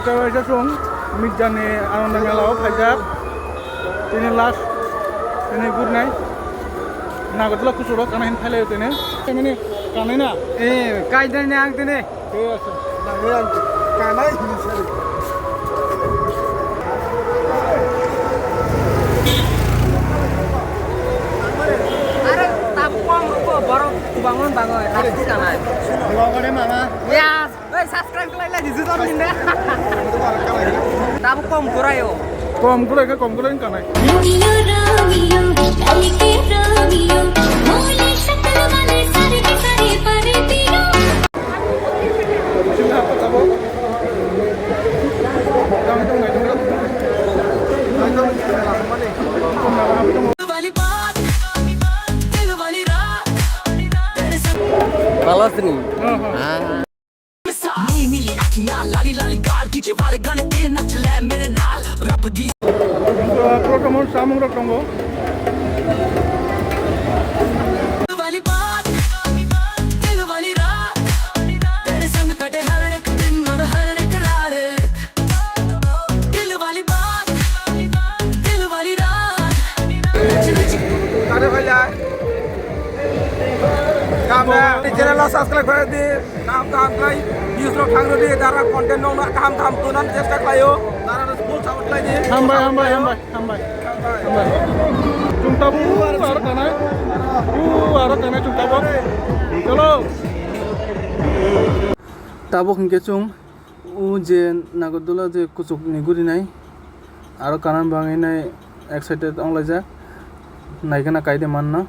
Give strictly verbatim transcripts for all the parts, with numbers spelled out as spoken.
Kaisa chwng Mirzani Ananda Mela o phaijak. Tini last, tini good night. Nagarjula kuchuk rok kana hin phailai tini. Tini kanai na? Eh, kai dai ne ang tini. Thik ase. Nai ang kanai hin sari. Are tabuk kom ruko borok kubangma bagwi last kanai. Kubangma de mama. Yes. Oi, subscribe khlai lai di, juta rok hinde. Tabuk kom kuraio. Kom kurai khe kom kurai wngkha nai. Romeo, Romeo, kaike Romeo, bhole shakal wale sari ke sari pare piyo. Wali baat, dil wali raat, tere sab Palasni. Ah. नीली नीली अखियां लाली लाली गाल, डीजे वाले गाने पे नच ले मेरे नाल। रब दी Program samung rok tongo. वाली बात, दिल वाली रात, तेरे संग कटे हर एक दिन और हर एक रात। दिल वाली बात, दिल वाली रात। Are bhai, channel subscribe kore di. Kaham kaham khlai views rok thang rwdi, dara content rok no kaham kaham twnani chesta khlaio, dara no full support khlai di. Hambai, hambai, hambai, hambai, hambai. Chwng tabuk aro kanai, aro kanai chwng tabuk. Chalo. Tabuk hinkhe chwng o je Nagarjula je kuchuk ni guri nai, aro kanani bagwi nai excited wnglaijak, naikhe na kaide manna.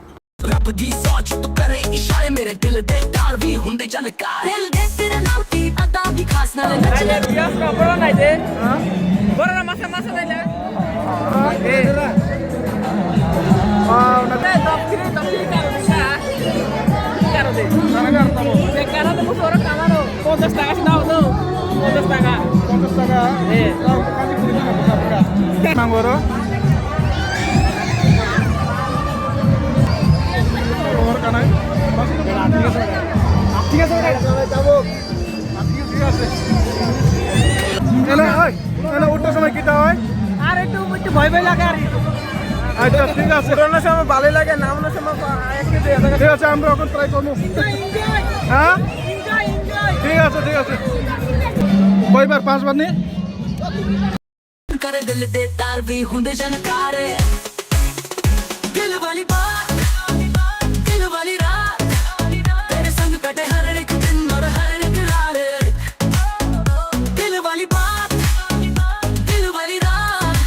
रब दी सोच तू करे इशारे मेरे दिल दे तार भी हुंदे जानकार। दिल दे तेरा नाम की अदा भी खास ना लगे। Borok na masa masa nai le. Ponchash taka se dao to. Ponchash taka. Ponchash taka. Eh. Tao kani kuri taka taka. Nang oro. Oro kanai. Thik ase, thik ase. Ele, oi, ele উঠতে সময় কিতা হয়? আর একটু, একটু ভয় ভয় লাগে আর কি। আচ্ছা, ঠিক আছে। উঠানোর সময় ভালোই লাগে, নামানোর সময় একটু ঠিক আছে, আমরা এখন try করবো। Enjoy, enjoy। হ্যাঁ? Enjoy, enjoy। ঠিক আছে, ঠিক আছে। কয়বার? পাঁচবার নি? करे दिल दे तार भी हुंदे जानकार। दिल वाली बात, दिल वाली रात, तेरे संग कटे हर एक दिन और हर एक रात। दिल वाली बात, दिल वाली रात,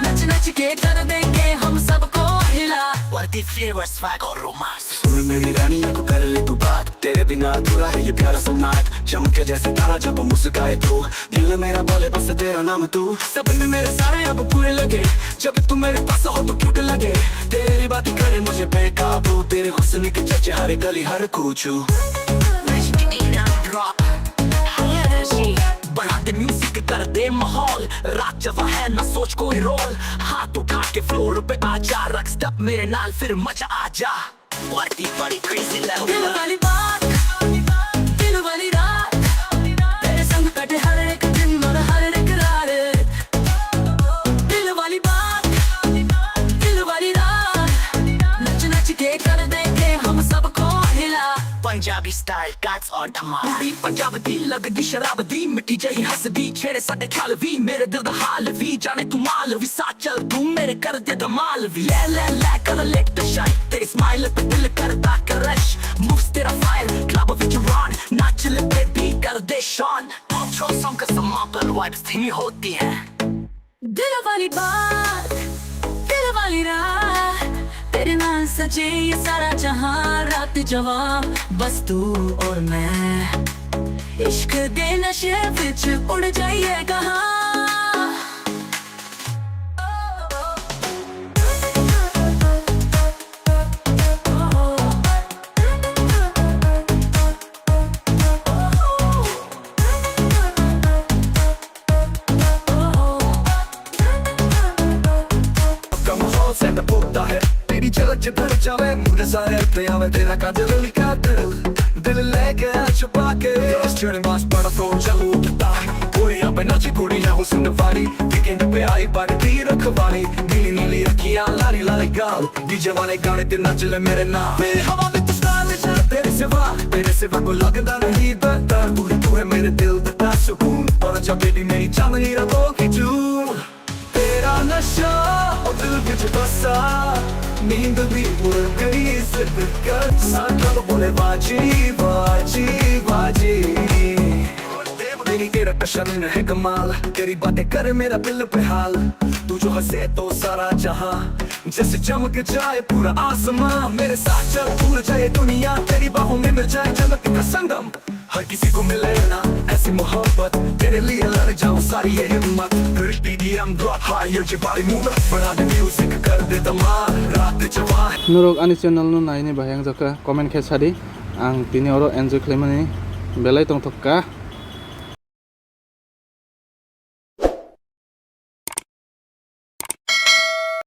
नच नच के कर देंगे हम सबको हिला। What if it was swag or romance? सुन मेरी रानी, अब कर ले तू बात, तेरे बिना अधूरा है ये प्यारा सा नाच। चमके जैसे तारा जब मुस्काए तू, दिल मेरा बोले बस तेरा नाम तू। सपने मेरे सारे अब पूरे लगे, जब तू मेरे पास हो तो क्यूट लगे। तेरी बात करे मुझे बेकाबू, तेरे हुस्न के चर्चे हर गली हर कूचू। बढ़ा दे म्यूजिक, कर दे माहौल, रात जवा है ना सोच कोई रोल। हाथ उठा के फ्लोर पे आजा, रख स्टेप मेरे नाल फिर मजा आ जा। Party, party, crazy level. दिल वाली बात, दिल वाली रात, तेरे संग कटे हर एक दिन और हर एक रात। दिल वाली बात, दिल वाली रात, नच नच के कर देंगे हम सबको हिला। Punjabi style, dance और धमाल। पूरी पंजाब दी लगदी शराब दी, मिट्टी जही हंसदी, छेड़े साडे ख्याल भी, मेरे दिल दा हाल भी, जाने तू माल भी, साथ चल तू मेरे कर दे धमाल भी। ले ले ले कर लेट शाइन, तेरी स्माइल पे दिल करदा क्रश। मूव्स तेरा फायर, क्लब विच रन, नाच ले बेबी कर दे शान। Intro song का समा पर वाइब्स धीमी होती है। दिल वाली बात, दिल वाली रात, तेरे नाल सजे ये सारा जहां, रात जवां बस तू और मैं। इश्क दे नशे विच उड़ जाइए कहां। Seni burada hep beni çalıcı bir çalı. Burada zahir peyame dena kadar kadir. Dil leke açıp bake. Istiyorum bas bana son çalı. Koyam मैं नाची पूरी ना हूँ सुनने वाली, weekend पे आई पार्टी रखवाली, नीली नीली अखियाँ लाली लाली गाल, डीजे वाले गाने ते नाच ले मेरे नाल। मेरे हवा में तू style जा, तेरे सिवा, तेरे सिवा कोई लगदा नहीं बेहतर, तू ही तू है मेरे दिल का सुकून, और जब बेबी मेरी चांदनी रातों की जून। तेरा नशा और दिल विच बसा, नींद भी उड़ गई जिद कर, साथ बोले बाजी बाजी बाजी। Baby तेरा कशन है कमाल, तेरी बातें करे मेरा दिल पे हाल। तू जो हंसे तो सारा जहां जैसे चमक जाए पूरा आसमां। मेरे साथ चल भूल जाए दुनिया, तेरी बाहों में मिल जाए जन्नत का संगम। हर किसी को मिले ना ऐसी मोहब्बत, तेरे लिए लड़ जाऊं सारी ये हिम्मत। फिर टीडीएम drop higher, ये body move, बढ़ा दे music, कर दे धमाल, रात जवान। Norok ani channel no naini bahai wngjakha, comment khe sadi. Ang tini oro enjoy khlaimani belai tongthok kha.